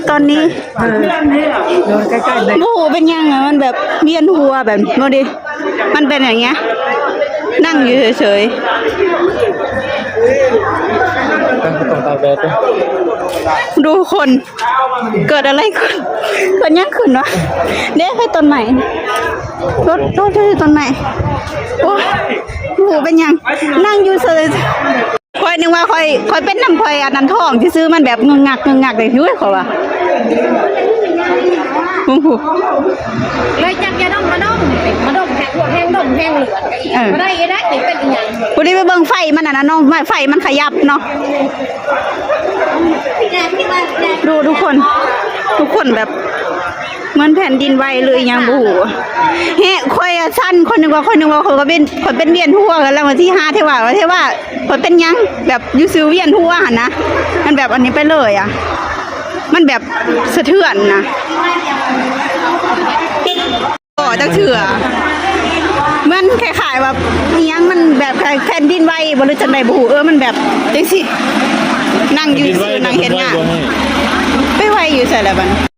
ຕອນນີ້ ເອີ ບໍ່ຮູ້ເປັນຫຍັງ ມັນແບບວຽນຫົວ ແບບ ເບິ່ງດິ ມັນເປັນຢ່າງເງຍ ນັ່ງຢູ່ເສີຍໆ ຕ້ອງຕາກແດດເດ້ ດູຄົນ ເກີດອະໄລຂຶ້ນ? ເກີດຫຍັງຂຶ້ນວະ? ເດ້ ໄຟຕົ້ນໄມ້ ລົດ ລົດ ຕົ້ນໄມ້ ໂອ້ຍ ບໍ່ຮູ້ເປັນຫຍັງ ນັ່ງຢູ່ເສີຍ ຂ້ອຍນຶກວ່າຂ້ອຍ ຂ້ອຍເປັນນຳ ຂ້ອຍອັນນັ້ນທ້ອງຊື່ໆ ມັນແບບງຶກງັກງຶກງັກເດ້ ໂອ້ຍ ຂ້ອຍວ່າ ໂອ້ໂຫ ເລີຍຈັບຢາດົມມາດົມ ມາດົມແຮງ ພວກແຮງດົມແຮງເລືອດ ເອີ ບໍ່ໄດ້ ເອີ ໄດ້ ເປັນອີ່ຫຍັງ ຜູ້ທີ່ໄປເບິ່ງໄຟມັນຫັ້ນນະເນາະ ໄຟມັນຂະຫຍັບເນາະ ດູທຸກຄົນ ທຸກຄົນແບບ ເໝືອນແຜ່ນດິນໄຫວ ຫຼື ອີ່ຫຍັງບໍ່ຮູ້ ແຮະ ຂ້ອຍອະສັ່ນ ຂ້ອຍນຶກວ່າ ຂ້ອຍນຶກວ່າ ຂ້ອຍກໍເປັນ ຂ້ອຍເປັນວຽນຫົວ ແລ້ວວ່າຊິຫາເທວາ ເທວາ ຂ້ອຍເປັນຫຍັງ ແບບຢູ່ຊື່ວຽນຫົວຫັ້ນນະ ມັນແບບອັນນີ້ໄປເລີຍອະ ມັນແບບສະເທືອນນະ ບໍ່ຈັກເທື່ອ ມັນຄ້າຍໆວ່າ ອີ່ຫຍັງ ມັນແບບແຜ່ນດິນໄຫວບໍ່ ຫຼື ຈັ່ງໃດບໍ່ຮູ້ ເອີ ມັນແບບຈັ່ງຊີ້ ນັ່ງຢູ່ຊື່ ນັ່ງເຮັດງານ ໄປໄຫວຢູ່ໃສລະບັດ?